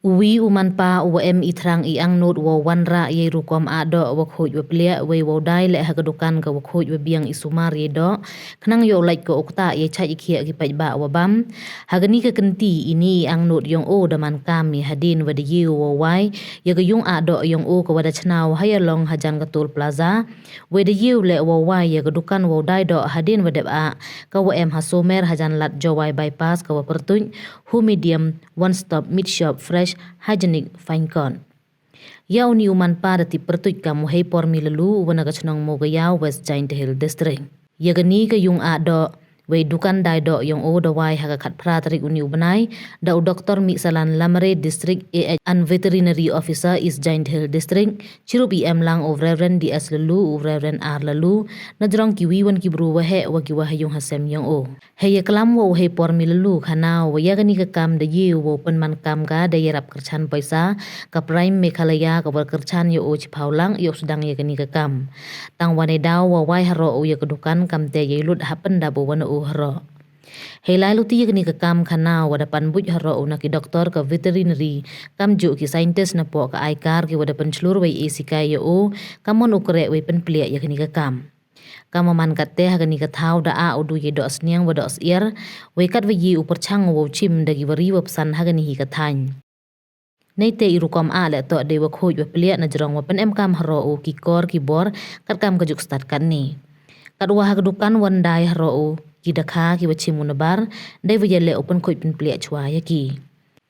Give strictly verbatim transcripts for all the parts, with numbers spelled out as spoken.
Uwi u manpa u wa em i thrang i angnud wow wanrah yei rukom ahdoh wa khuid wa pliah, wei wow dai leh ha ka dukan ka wa khuid wa biang i sumar yei doh, khnang yow lait ka ukta yei chait i khiah ki paidbah wa bam. Ha kani ka kynti, ini i angnud yong o da man kam i hadien wa da ye u wow wai ya ka yung ahdoh yong o ka wa da chna u ha Yalong hajan ka Toll Plaza, wei da ye u leh wow wai ya ka dukan wow dai doh hadien wa dep ah, ka wa em ha Somer hajan lad Jowai Bypass ka wa pyrtuit Hu Medium One Stop Meat Shop, Fresh, Hygienic, Fine Cut. Ya uni u manpa da tip pyrtuit kam u Heipor Milalu, u wa na ka chnong Mogayaw, West Jaintia Hills District. Ya kani ka yung ahdoh wei dukan dai doh yong o da wai ha ka khatphra tarik uni u bnai da u Doktor Mihsalan Lamare, District A H and Veterinary Officer, East Jaintia Hills District, chirup i em lang u Reverend D S Lalu, u Reverend R Lalu, na jrong ki wi wan ki bru wa heh wa ki wa ha yung ha sem yong o. Hei ya klam wa u Heipor Milalu khana u wa ya kani ka kam da ye u wow pynman kam ka da yarap kyrchan poisa ka Prime Meghalaya ka wa kyrchan ya u chiphaw lak yow sdang ya kani ka kam. Tang wa neidaw wa wai haroh u ya ka dukan, kam te yei lut ha pyndap u wa na u haroh. Hei lai luti ya kani ka kam khana u wa da pan buit haroh u na ki doktor ka veterinary, kamjooh ki scientist na poh ka aikar ki wa da pynchlur wei e sikai ya u, kamon u kreh wei pynpliah ya kani ka kam. Kam wa man katte, ha kani ka thaw da ah u du yei doh sniang wa doh syiar, wei kat wa ye u pyrchang wow chim da ki wa ri wa psan ha kani hi ka thaiñ. Neite i rukom ah leh toh dei wa khuid wa pliah na jrong wa pynemkam haroh u ki kor ki bor, kat kam ka juk stad katni. Kat wa ha ka dukan wan dai haroh u ki dakha ki wa chim u na bar, dei wa ya leh u pynkhuid pynpliah chwa ya ki.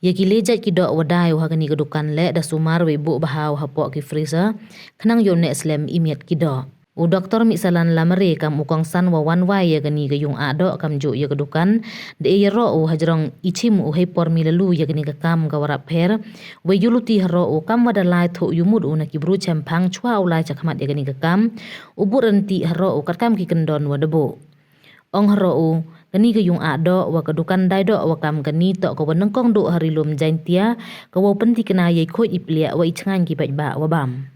Ya ki le jait ki doh wa dai u ha kani ka dukan leh da sumar wei buh bha u ha poh ki freezer, khnang yow neh slem i miat ki doh. U Doktor Mihsalan Lamare kam u kongsan wa wan wai ya kani ka yung ahdoh kamjooh ya ka dukan, da e yaroh u ha jrong i chim u Heipor Milalu ya kani ka kam ka wa rap pher, wei yow luti haroh u kam wa da lai thoh yumut u na ki bru chemphang chwa u lai chakhmat ya kani ka kam, u bud rynti haroh u kat kam ki kyndon wa da buh. Ong haroh u, kani ka yung ahdoh wa ka dukan dai doh wa kam kani toh ka wa nyngkong duh ha ri lum Jaintia, ka wow pyntikna yei khuid i pliah wa i chngaiñ ki paidbah wa bam.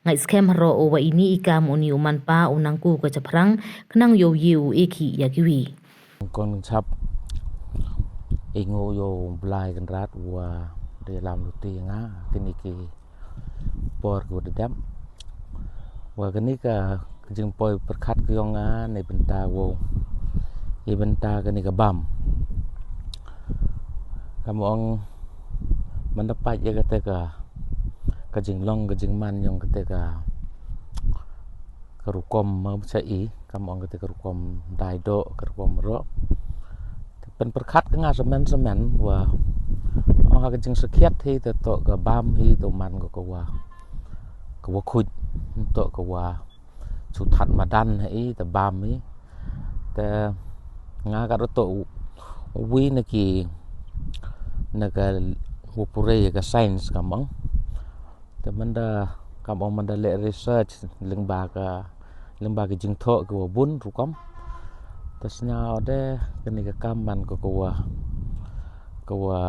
Ngait skhem haroh u wa ini i kam uni u manpa u nang ku ka chaphrang, khnang yow ye u e khih ya ki wi. Kong chap, i ngu yow Blai Kynrad wa da lam luti nga kini ki por ko da dam. Wa kani ka jingpoi pyrkhat ka yong nga nei bynta wow, i bynta kani ka bam. Kam ong man da pait ya kate ka, ka jinglong ka jingman yong kate ka, ka rukom ma cha i, kam ong kate ka rukom dai doh, ka rukom roh. Te pynpyrkhat ka nga samen samen wa ong ha ka jingsakhiat hi te toh ka bam hi, toh man ko ka wa, ka wa khuid, toh ka wa chu that madan hi te bam hi. Te nga ka ro toh u, u wi na ki, na ka wa pure ya ka science kam ong. Te man da kam ong man da leh research lyngba ka, lyngba ki jingthoh ki wa bun rukom. Te sñiaw de kani ka kam man ko ka wa, ka wa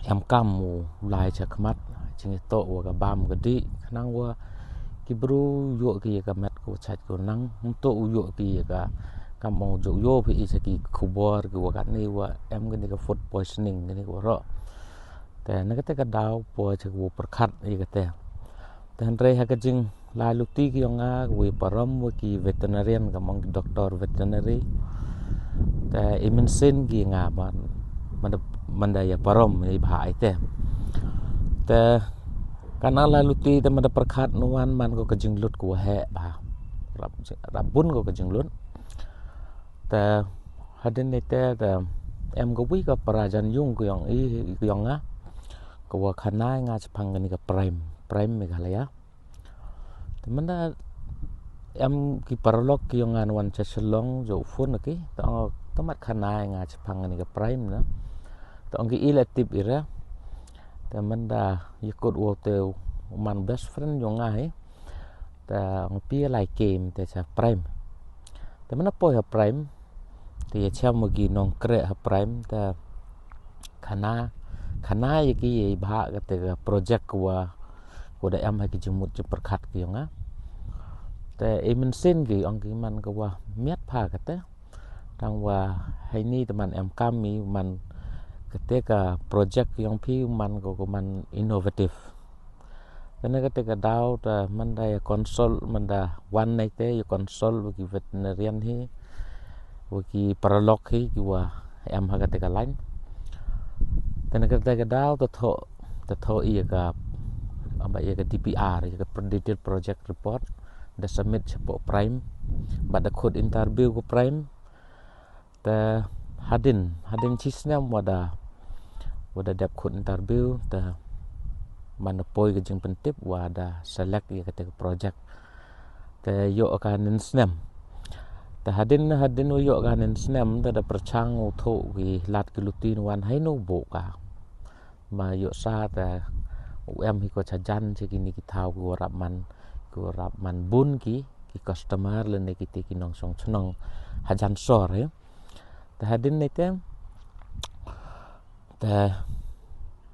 em kam u lai chakhmat, jingtoh wa ka bam ka dih, khnang wa ki bru yoh ki ya ka met ko chait ko nang, ntoh u yoh ki ya ka, kam ong jooh yoh phi i cha ki khubor ki wa katni wa em kani ka food poisoning kani ko roh. Te na kate ka daw poi cha ka wa pyrkhat i kate. Te hynrei ha ka jinglai luti ki yong nga ka wa parom wa ki veterinarian, kam ong ki doktor veterinary. Te i mynsiem ki nga man, man da, man da ya parom i bha i te. Te kani lai luti te man da pyrkhat nu wan man ko ka jinglut ka wa heh bha. Rap, rap bun ko ka jinglut. Te hadien ni te, te em ka wi ka para jan yung ka yong i, ka yong nga. Ka wa khana i nga chaphang kani ka Prime, Prime Meghalaya. Te man da em ki paralok ki yong nga wan cha Shillong jooh phone ki, te ong, te mat khana i nga chaphang kani ka Prime na. Te ong ki i la tip i re. Te man da yakut wow te u man best friend yong nga hi. Te ong phi lai kem te cha Prime. Te man da poi ha Prime. Te ya chem wa ki nongkreh ha Prime te khana, khana ya ki ya i bha kate ka project ko wa, ko da em ha ki jingmut jingpyrkhat ki yong nga. Te i mynsiem ki ong ki man ka wa miat pha kate. Tang wa hei ni te man em kam i man Kate ka project yong phi man ko ko man innovative. Kane kate ka daw ta man da ya consult, man da wan nei te ya consult wa ki veterinarian hi, wa ki paralok hi, ki wa em ha kate ka line. Te na kate ka daw ta tho, ta tho ya ka, amba ya ka D P R, ya ka detailed project report, da submit chapoh Prime, bad da khut interview ko Prime. Te hadin, hadin chi snem wa da, wa da dep khut interview, te man da poi ka jingpyntip wa da select ya kate ka project. Te yoh ka nin snem. Te hadin, hadin u yoh ka nin snem, te da pyrchang u thoh ki lad ki luti nu wan hai nu bo ka. Ma yoh sa te u em hi ko chajan chi kini ki thaw ki wa rap man, ki wa rap man bun ki, ki customer lane kiti ki nongchong chnong hajan sor hi. Te hadin nei te, te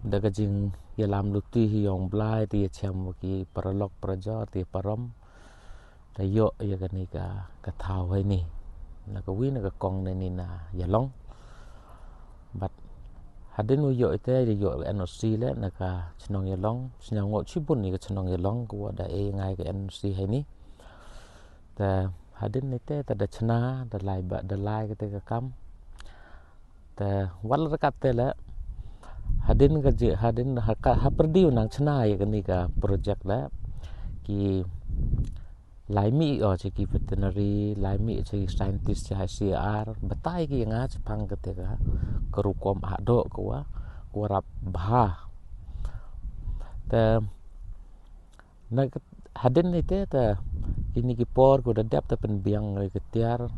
da ka jingyalam luti hi yong Blai, te ya chem wa ki paralok parajor, te ya parom. Te yoh ya kani ka, ka thaw hai ni. Na ka wi na ka kong nei ni na Yalong. Bad hadin u yoh ite, ya yoh N O C le na ka chnong Yalong. Sñiaw ngo chibun ya ka chnong Yalong ko wa da e ngai ka N O C hai ni. Te hadin nei te, te da chna, da lai ba, da lai kate ka kam. Te wal rakat te le, hadin ka ji, hadin ha ka, ha pyrdi u nang chna ya kani ka project le, ki lai mi o chi ki veterinary, lai mi chi scientist chi hai C R, batai ki ya nga chi pang kate ka, ka rukom a do ko wa, ko wa rap bha. Te na ka, hadin nei te, te kini ki por ko da dep te pynbiang ngai ka tiar.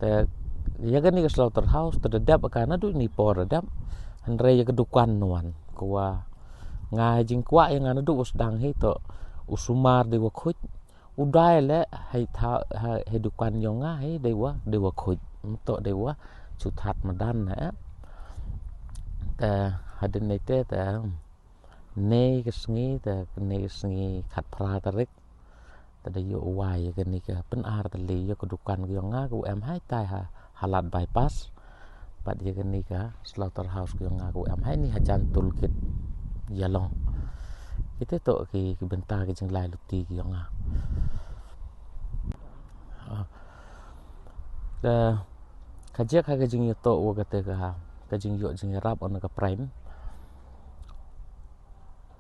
Te ya kani ka slaughterhouse te da dep ka na du ni por da dep. Hynrei ya ka dukan nu wan ko wa nga hai jingkwah ya nga na du u sdang hi to u sumar de wa khuid. U dai le hai tha, hai, hai dukan yong nga hai de wa, de wa khuid. Mto de wa chu that madan na. Te hadin nei te, te nei ka sngi, te nei ka sngi khatphra tarik. Te da yoh wai ya kani ka pyn-ar tylli ya ka dukan ki yong nga ko em hai tai ha, ha lad bypass. Bad ya kani ka slaughterhouse ki yong nga ko em hai ni hajan toll gate Yalong. Kite to ki, ki bynta ki jinglai luti ki yong nga. Ah. Te ka jek ha ka jingyoh to wa kate ka, ka jingyoh jingyarap o na ka Prime.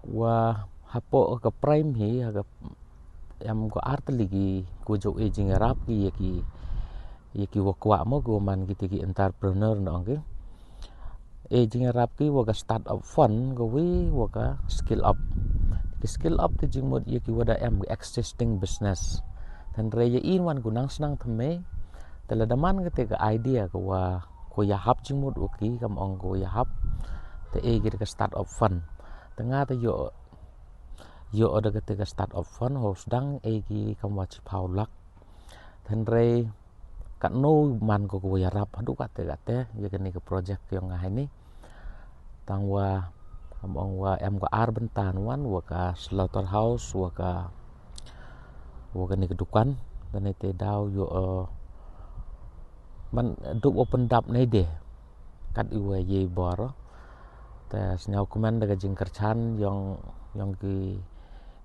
Wa hapoh ka Prime hi, ha ka em ko ar tylli ki, ko jo e jingyarap ki ya ki, ya ki wa kwah mo, ko man kiti ki entrepreneur na ong ki. E jingyarap ki wa ka start up fund, ko wi wa ka skill up. Ki skill up te jingmut ya ki wa da em existing business. Hynrei ya i wan ko nang snang thymme, te lada man kate ka idea ko wa, ko yahap jingmut u ki, kam ong ko yahap. Te e ki da ka start up fund. Te nga te yoh, yoh o da kate ka start up fund, ho sdang e ki kam wa chiphaw lak. Hynrei katno man ko ko yarap haduh kate kate ya kani ka project yong nga hai ni. Tang wa, kam ong wa em ko ar bynta nu wan, wa ka slaughterhouse, wa ka, wa kani ka dukan. Te nei te daw yoh, eh, man du o pyndap nei de. Kat i wa ye bor. Te sñiaw kmen da ka jingkyrchan yong, yong ki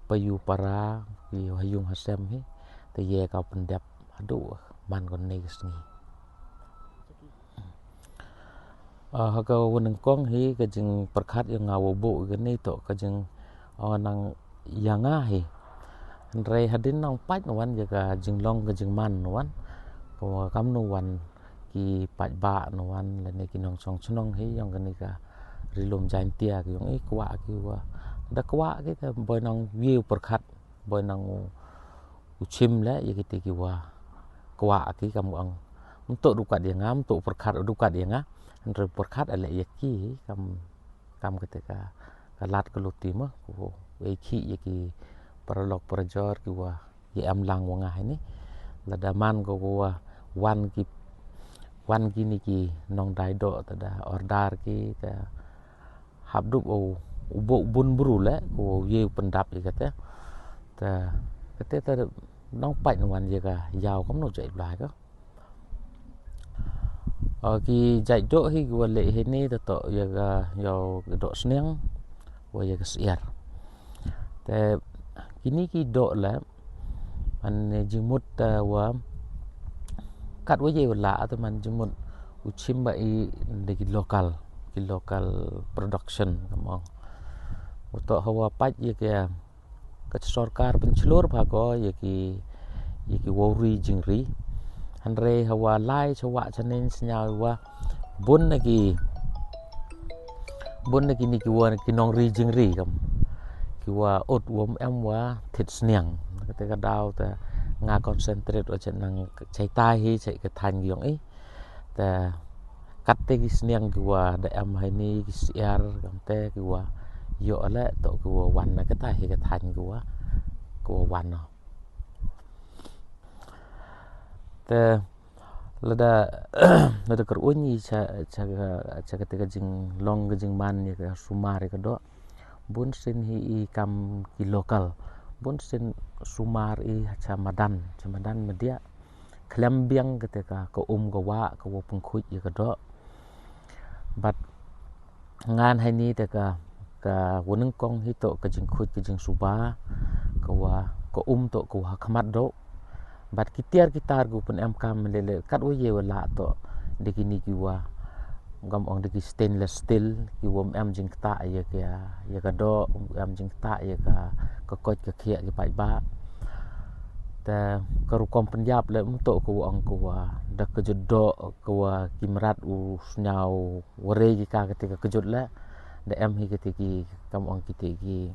payu para, ki ha yung ha sem hi. Te ye ka pyndap haduh man ko nei ka sngi. Ah, ha ka wa nyngkong hi ka jingpyrkhat yong nga wa buh kani to ka jing, ah, nang ya nga hi. Hynrei hadin nang pait nu wan ya ka jinglong ka jingman nu wan. Ko kam nu wan ki paidbah nu wan lane ki nongchong chnong hi yong kani ka Ri Lum Jaintia ki yong i kwah ki wa. Da kwah ki te boi nang ye u pyrkhat, boi nang u, u chim le ya kiti ki wa kwah ki kam ong. Mto du kat ya nga, mto pyrkhat du kat ya nga. Hynrei pyrkhat ale ya ki kam, kam kate ka, ka lad ka luti mo, ko e ki ya ki paralok parajor ki wa ya em lang wa nga hai ni. Lada man ko ko wa wan ki, wan kini ki nongdai doh te da order ki, te hap dup o u buh bun bru le, ko ye u pyndap i kate. Te kate te nang pait nu wan ya ka yaw kam nu jai Blai ka. O, ki jait doh hi ki wa leh hi ni, te toh ya ka, ya ka doh sniang, wa ya ka syiar. Te kini ki doh le, man jingmut, eh, wa, kat wa ye wa lah, te man jingmut u chim ba i da ki local, ki local production, kam ong. U toh hawa pait ya ka, ka sorkar pynchlur bha ko ya ki, ya ki wow ri jingri. Hynrei hawa lai chawah chanin sniaw wa bun na ki, bun na kini ki wa ki nongri jingri kam, ki wa ut wa em wa thied sniang. Kate ka daw te nga concentrate wa chet nang chai tai hi, chai ka thain ki yong i. Te kat te ki sniang ki wa da em hi ni, ki syiar, kam te ki wa yoh le, toh ki wa wan na ka tai hi ka thain ki wa, ki wa wan no. Te lada, lada kyrwun i cha, cha ka, cha kate ka jinglong ka jingman ya ka sumar ya ka doh, bun sien hi i kam ki local, bun sien sumar i cha madan, cha madan media. Khlem biang kate ka, ka um ka wah, ka wa pynkhuid ya ka doh. Bad ngan hi ni te ka, ka wa nyngkong hi toh ka jingkhuid ka jingsuba, ka wa, ka um toh ka wa ha khmat doh. Bad ki tiar ki tar ki wa pynemkam le le, kat wa ye wa lah toh da kini ki wa, kam ong da ki stainless steel, ki wa em jingktah ya ka, ya ka doh, em jingktah ya ka, ka koit ka khiah ki paidbah. Te ka rukom pynyap le, ym toh ka wa ong ka wa da ka jut doh, ka wa ki mrad u sniaw wa re ki ka kate ka kjut le, da em hi kate ki, kam ong kate ki,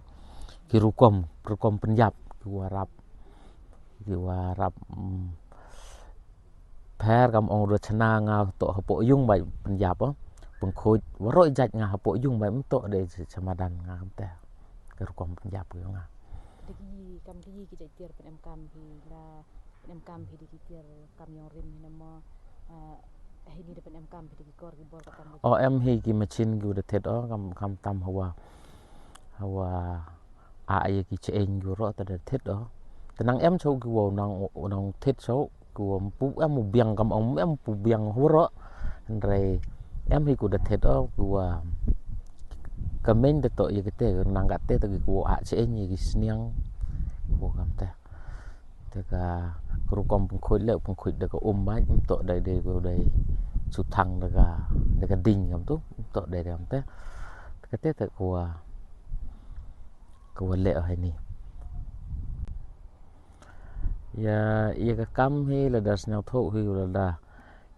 ki rukom, rukom pynyap, ki wa rap, ki wa rap, mm, pher, kam ong da chna nga toh hapoh yung bai pynyap, o. Pynkhuid, waroh jait nga hapoh yung bai, ym toh da cha madan nga kam te. Ka rukom pynyap ki yong nga. Da ki kam ki, ki jait tiar pynemkam hi la, pynemkam hi da ki tiar kam yong rim hi na mo, ah, hi ni da pynemkam hi da ki kor ki bor ka tam da. O, em hi ki machine ki wa da thied, o, kam, kam tam hawa, hawa, a, ya ki cheiñ ki waroh te da thied, o. Te nang em chau ki wa nang, nang thied chau, ki wa ym pu em u biang, kam ong em pu biang waroh. Hynrei em hi ki wa da thied, o, ki wa ka main da toh ya kate, nang kate toh ki wa a cheiñ ya ki sniang, ki wa kam te. Te ka, ka rukom pynkhuid le, pynkhuid da ka um bai, ym toh da, da ka, da chu thang da ka, da ka ding kam tu, ym toh da, da kam te. Te kate te ka wa, ka wa leh hi ni. Ya, ya ka kam hi lada sniawthuh hi lada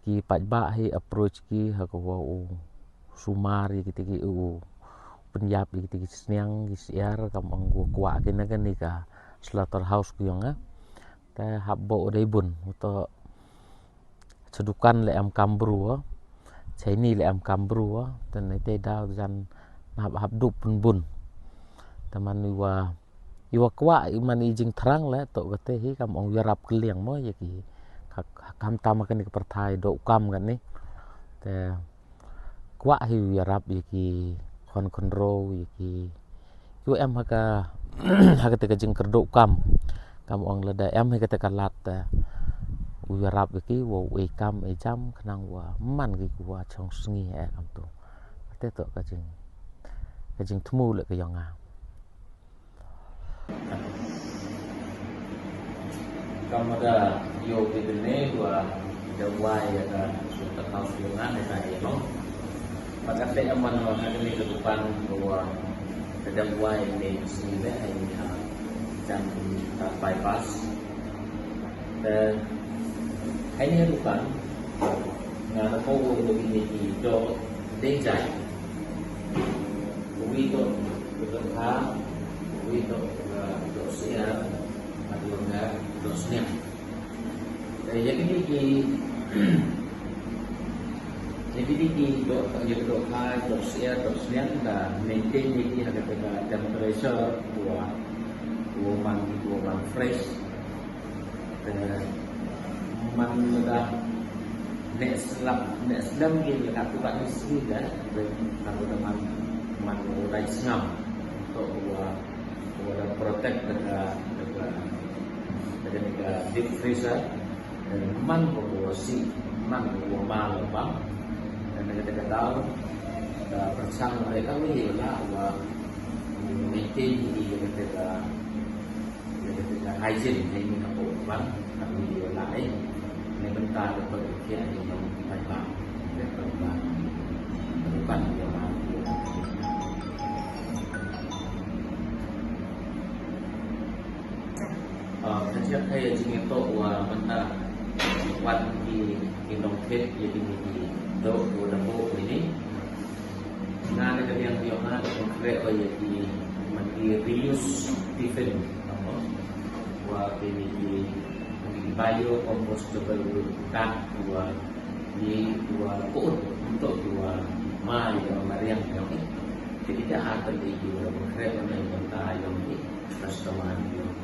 ki paidbah hi approach ki ha ka wa u sumar ya kite ki, u pynyap ya kite ki sniang ki syiar, kam ong wa kwah ki na kani ka slaughterhouse ki yong nga. Te hap boh u dei bun, u toh cha dukan le em kam bru, o. Cha ini le em kam bru, o. Te na te daw jan hap, hap dup bun bun. Te man i wa, i wa kwah, i man i jingthrang le, toh kate hi kam ong yarap kylliang mo, ya ki, ka, ka, kam tam kani ka pyrthai doh kam kani. Te kwah hi u yarap ya ki khon khynroo, ya ki, ki wa em ha ka, ha kate ka jingkyrduh kam. Kam ong lada em hi kate ka lad te, u yarap ya ki, wa u e kam e jam, khnang wa man ki ki wa chong sngi, e kam tu. Kate toh ka jing, ka jingthmu le ka yong nga. Kam da yoh ki tene wa da wai ya ka slaughterhouse yong nga ne ka ya no. Maka te aman wa ka ne ka dukan wa da wai ne sini le, ha ini ha jan ka bypass. Te ha ini ha dukan nga da ko wo ne ki doh dei jait. Wi toh ka doh kha, wi toh ka doh syiar, bad wi ka doh sniang. Te ya kini ki, ya kini ki doh, ya ka doh kha, doh syiar, doh sniang da maintain ya ki ha kata ka temperature wa, wa man, wa man fresh. Te man lada ne slap, ne slem ki lada tu ka ni sini da, ka tu da man, man u dai sngam. Toh wa, wa da protect da ka, da ka, da ka ni ka deep freezer. Te man ko ko si, man ko ko mal bang. Kani ka daw, da pyrchang re ka wi la wa, mm, maintain i ya ka, ya ka hygiene, ya ka bang, ka wi la ai. Ni bynta da pyrkhia i nong bai bang, da pyrkhia. Bukan ya ma. Ah, ka jia ka ya jingitoh wa mynta wan ki, ki nongthied ya ki, ki doh wa da bo ini. Nga na ka liang yoh nga da pynkreh wa ya ki, man ki reuse tiffin. Wa ki, ki, ki biocompostable bag wa Ni dua ko, untuk dua mai dua mariang yang ni. Jadi dah akan di dua kret yang ni, yang ni customer yang.